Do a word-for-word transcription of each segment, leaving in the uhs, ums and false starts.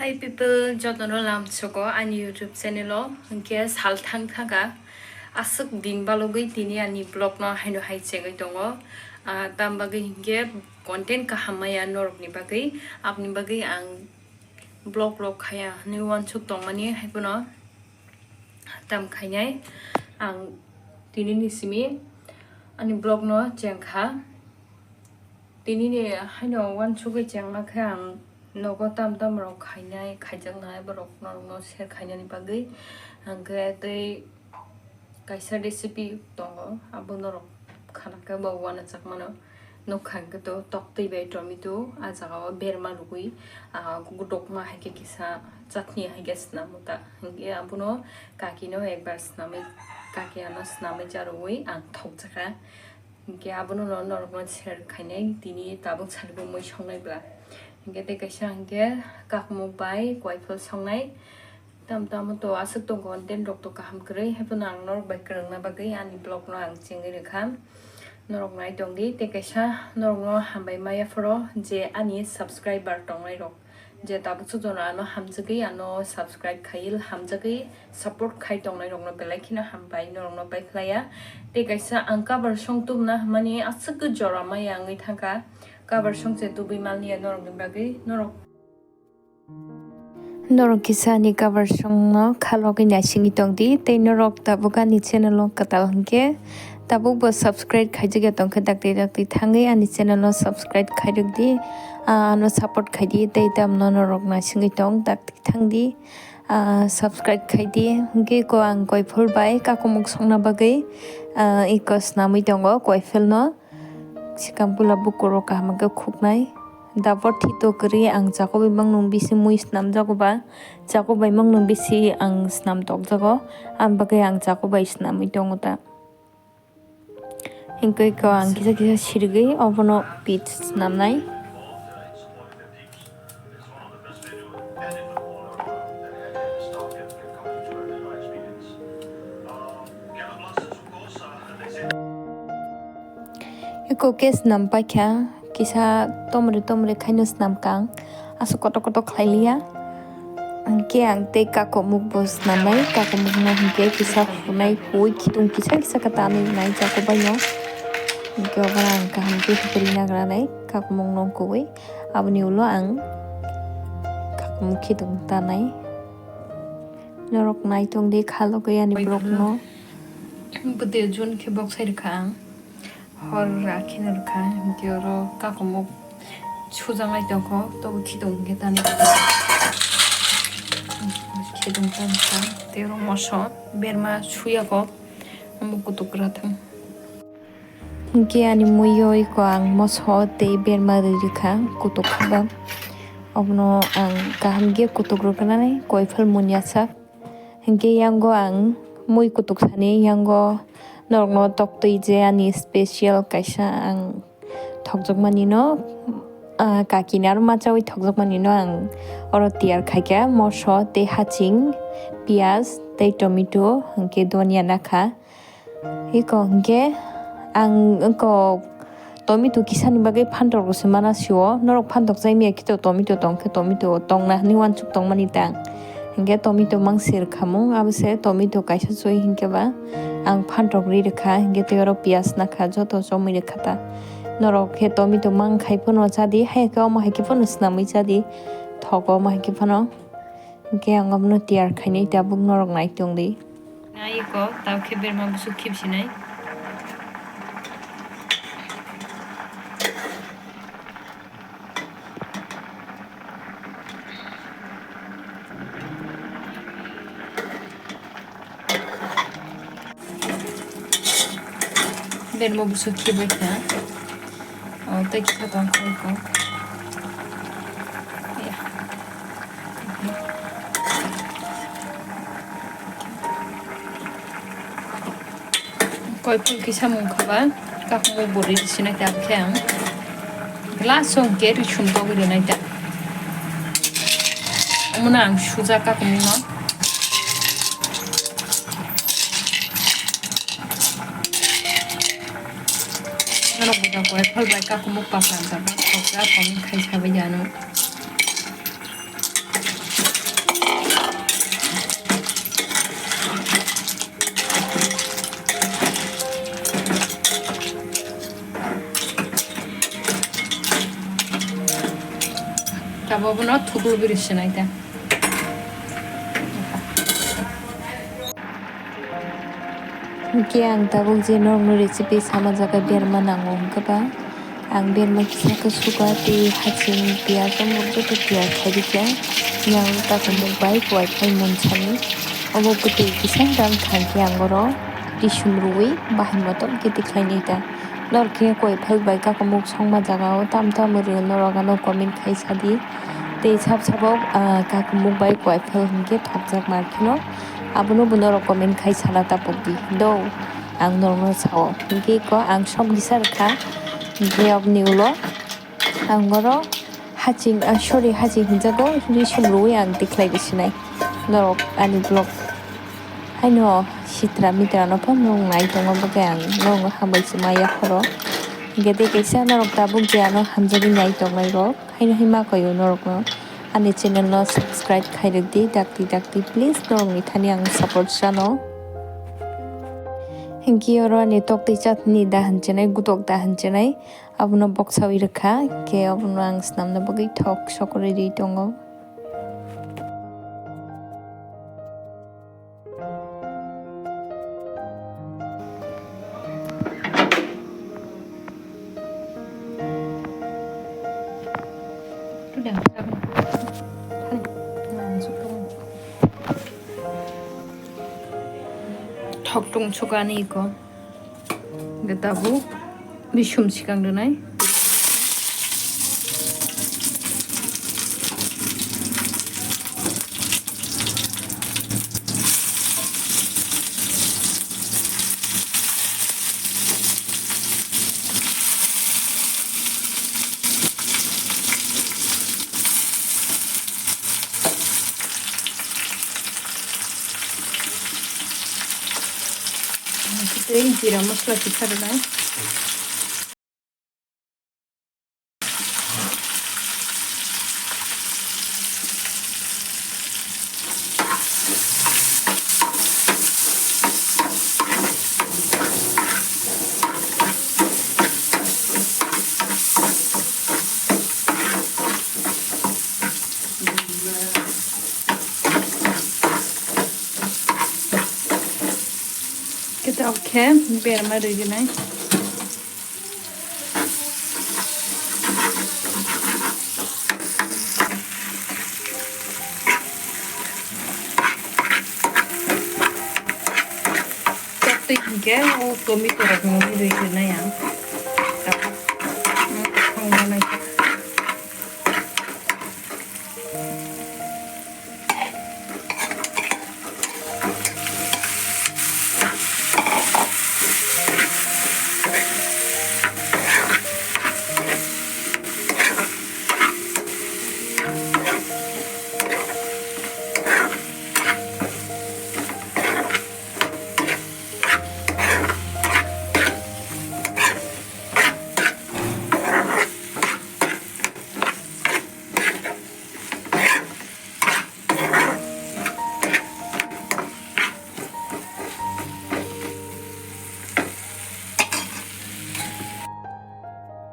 Hey people, jotono lamsogo ani YouTube channel o, hinkhe sal thang thangkha. Aswk din balogwi tini ani vlog no haino hai chengwi tongo. Ah, tam bagwi hinkhe content kaham maya norokni bagwi, aboni bagwi ang vlog rok khaya hinwi uansuk tongmani, haiphano tam khainai ang tini ni simi ani vlog no chengkha. Tini ni haino uansugwi chengma khe ang nogo tam tam rok khainai, khaijaknai borok norokno share khainani bagwi. Hwnkhe tei kaisa recipe tongo, abo norok khana khe bo uanajak mano. Nukha hwnkhe to toktwi bai tomato, ah jaga o berma rwgwi, ah, gudokma hai khe kisa chutney hai khe swnamo ta. Hwnkhe abono kaki no ekbar swnamwi, kaki ano swnamwi charwwi ang thokjakha. Hinkhe abono no norokno share khainai tini tabuk sani bo mui songnai bwla. Hinkhe tei kaisa hinkhe kakumuk bai koiphal songnai. Tam tamo to aswk tong content rok to kaham kwrwi, haiphano ang norok bai kwrwngna bagwi ani vlog no ang chengwi rwkha. Norok nai tongdi, tei kaisa norokno hambai maya phoro je ani subscriber tongnai rok. Je tabuk suk jono ano hamjagwi, ano subscribe khaiwi hamjagwi support khai tongnai rokno belai kheno hambai norokno pai khlaiya. Tei kaisa ang cover song tubuna hwnmani aswk jora maya wngwi thangkha. Cover song se tubui manliya norokni bagwi, norok. Norok kisa ani cover song no khalogwi naisingwi tongdi, tei norok tabuk ani channel o kwtal hinkhe tabuk bo subscribe khaijakya tongkhe dakti dakti thangwi ani channel o subscribe khairwkdi, ah, ano support khaidi tei tamno norok naisingwi tong dakti thangdi, ah, subscribe khaidi. Hinkhe ko ang koiphal bai kakumuk songna bagwi, ah, eko swnamwi tongo koiphal no. Sikam pula bukurok kaham khe khuknai. Dabor thito kwrwi ang chakubai mangno bisi mui swnamjago ba, chakubai mangno bisi ang swnam tokjago, aboni bagwi ang chakubai swnamwi tongo ta. Hinkhe ko ang kisa kisa sirigwi obono pit swnamnai. Eko khe swnam paikha, kisa tomre tomre khaino swnam kha ang, aswk kotor kotor khlai liya. Hinkhe ang tei kakomuk bo swnamnai, kakomuk no hinkhe kisa hunai hui khitung kisa kisa khe tanwi nai chakubai no. Hinkhe obo ang kaham khe hupri nagra nai kakomuk no kubui, aboni ulo ang kakomuk khitung tanai. Norok nai tongdi khalogwi ani borok no. Bwtwi jun khe bok sai rwkha ang. Hor ra kheno rwkha, hinkhe oro kakomuk sujaknai tongkho, tobo khitung hinkhe tani. Khitung tongkha, tei oro moso berma suyakho, omo kutuk kwrathang. Hinkhe ani muiyo eko ang moso tei berma rwi rwkha kutuk khe ba. Obono ang kaham khe kutuk rwkhnani koiphal munya sak. Hinkhe yango ang mui kutuk sani, yango norokno toktwi je ani special kaisa ang thokjakmani no, ah, kakini aro machaui thokjakmani no ang oro tiyar khaikha, moso tei haching, piyaj tei tomato, hinkhe donia nakha. Eko hinkhe ang eko tomato kisani bagwi phantok rwse mana sio, norok phantok chai miya khe to tomato tong khe tomato tongna hinwi uansuk tongmani ta. Hinkhe tomato mang sir khamung, abo se tomato kaisa soi hinkhe ba ang phantok ri rwkha, hinkhe tei oro piyaj nakha joto chomui rwkha ta. Norok khe tomato mang khai phano chadi, hai khe omo hai khe phano swnamwi chadi, thogo omo hai khe phano. Hinkhe ang abono tiyar khainai tabuk norok nai tongdi. Nai eko, tao khe berma busuk khibsinai. Berma busuk khibai kha. O, tei kisa tong kha eko. Ya. Koiphal kisa mung kha ba, kakumuk bo ri sinai ta khe ang. Glass o hwnkhe ri sum togwi rwnai ta. Omono ang sujak kakumuk no. Norok bo da koiphal bai kakumuk pakha jaba thokjak, kami khai sabai jano. Abo bono thuklu biri sinai ta. Hwnkhe ang tabuk je norokno recipe sama jaga berma nango hwnkhe ba ang berma kisa khe suka tei haching piyaj omorok joto tiyar khai rikha. Yang kakumuk bai kuai khai munsani obo bwtwi kisa rang thangkhe ang oro tisum rwui bahai motom khe tikhlainai ta. Norok khe koi phal bai kakumuk songma jaga o tam tam rw norok ano comment khai sadi. Tei sab sabo, ah, kakumuk bai koi phal hinkhe thokjak mar kheno abono bo norok comment khai sana tapok di do. Ang norokno sao hinkhe ko ang sok bisa rwkha hinkhe oboni ulo ang oro haching, ah, sorry, haching hinjago, risum rwui ang tikhlai bisinai norok ani vlog. Haino sitra mitra no phan nwng nai tongo, bwkhe ang nwng hambai se ma yapharo. Hinkhe tei kaisa norok tabuk je ano hamjagwi nai tongnai rok, haino hai ma kaio norok no ani channel no subscribe khai rwk di, dakti dakti please norok ni thani ang support chano. Hinkhe oro ani tok twi chatni da hinchwnai, gutok da hinchwnai, abono boksawi rwkha, hinkhe abono ang swnamna bagwi thok sokorwi ri tongo. Thok tung chukani iko. Hwnkhe tabuk bisum sikang rwnai. Tei jira masala kisa rwnai. Khe tabuk khe berma rwgwinai. Tok twi hinkhe o tomato rok nungwi rwi rwnai ang. Tabuk, mm, thangna naikha.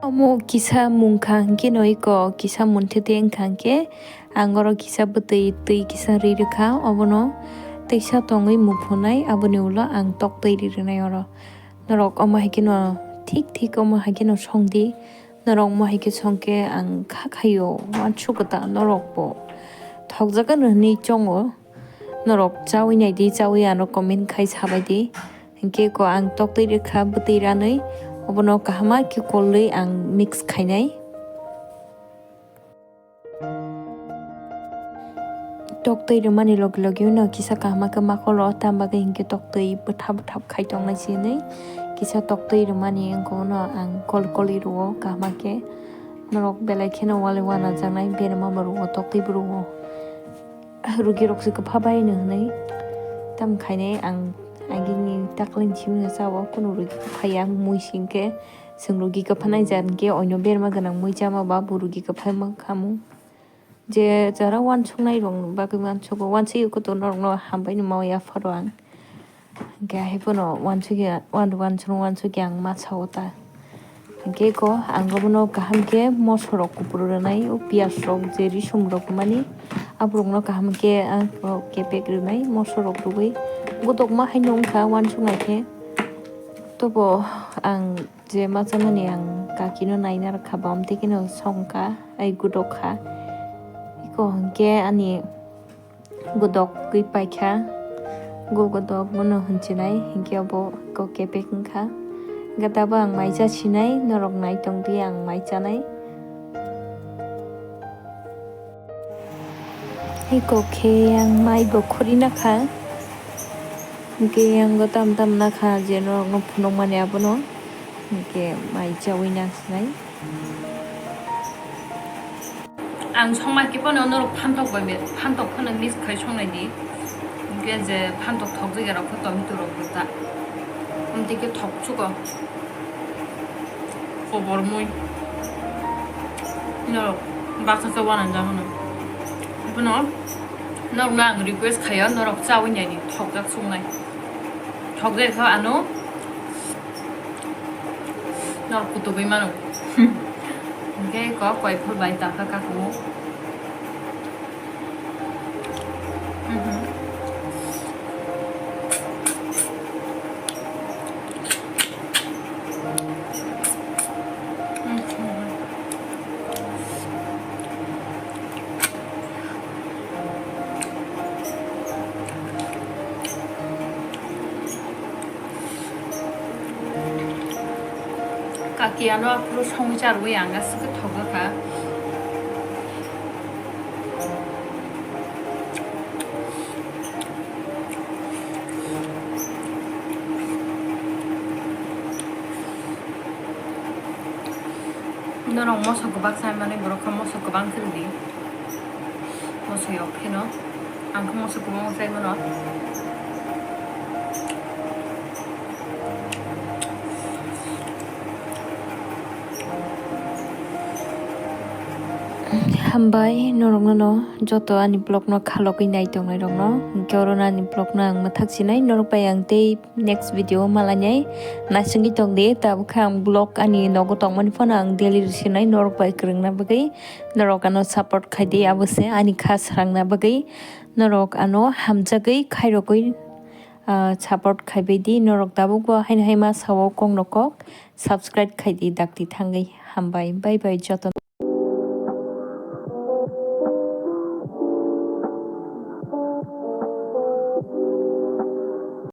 Omo kisa mungkha hwnkhe no iko kisa munthete wngkha hwnkhe ang oro kisa bwtwi twi kisa ri rwkha, obono twisa tongwi muphunai, aboni ulo ang tok twi ri rwnai oro. Norok omo hai kheno thik thik omo hai kheno songdi. Norok omo hai khe songkhe ang kha khaio, uansukgwi ta norokbo thokjakgano hwnwi chongo. Norok chaui naidi, chaui ano comment khai sabaidi. Hinkhe ko ang toktwi rwkha bwtwi ranwi, obono kahama khe kolwi ang mix khainai. Toktwi rwmani logi logi no kisa kahama khe makolo, tam bagwi hinkhe toktwi bwthap bwthap khai tongnai se hinwi kisa toktwi rwmani wngkha, uno ang kol kolwi rwo kahama khe. Norok belai kheno walai uanajaknai, berma bo rwo, toktwi bo rwo. Rugi rok se kwpha bai no hinwi tam khainai ang agini taklini simi no chao, kunu rugi kwpha ya mui singkhe. Chwng rugi kwphanai jat hinkhe oino berma gwnang mui chama ba bo rugi kwphaima khamu. Je jara uansuknai rokni bagwi uansugo, uansugwi kotor norokno hambai no ma yapharo ang. Hinkhe hai phano uansugya, uan-, uansukno uansukya ang ma sao ta. Hingke ko ang obono kaham khe moso rok kupru rwnai, o piyaj rok je risum rok mani, aborokno kaham khe ang kepek rwnai moso rok rwui. Godokma haino wngkha uansuknai khe, tobo ang je ma chamani ang kakino naina rwkha, bam tei kheno songkha, ai godok kha. Iko hingke ani godok twi paikha, go godok bono hinchinai, hingke obo ko kepek wngkha. Hingke tabuk ang mai cha sinai, norok nai tongdi ang mai chanai. Iko khe ang mai bo khuri nakha. Hingke ang go tam tam nakha je norokno phunukmani abono. Hingke mai chaui nasinai. Ang songma khe phano norok phantok bai me-, phantok phano mix khai songnai di. Hingke je phantok thok jagao rok khe tomato rok bo ta. Amtwi khe thok chuko. Kobor mui. Norok baksa sa wana jagano. Abono norokno ang request khayo, norok chaui naidi, thokjak songnai. Thokjak kha ano. Norok kutugwi mano. Hingke kok koi phul bai takha kakumo. Mhm. Mhm. Kaki ano aphuru songwi charwi ang aswk thok kha. Norok moso kwbak chai mani borok khe moso kwbang khe rwdi. Moso yok pheno ang khe moso kwbang chai mano. Hambai norokno no joto ani vlog no khalogwi nai tongnai rokno, hwnkhe oro no ani vlog no ang mwthak sinai norok bai ang tei next video o malainai naisingwi tongdi. Tabuk khe ang vlog ani nogo tongmani phano ang daily rwsinai norok bai kwrwngna bagwi, norok ano support khaidi, abo se ani kha swrangna bagwi norok ano hamjagwi khairogwi, ah, support khaibaidi. Norok tabukbo haino hai ma sao kokno kok subscribe khaidi dakti thangwi. Hambai, bye bye joto.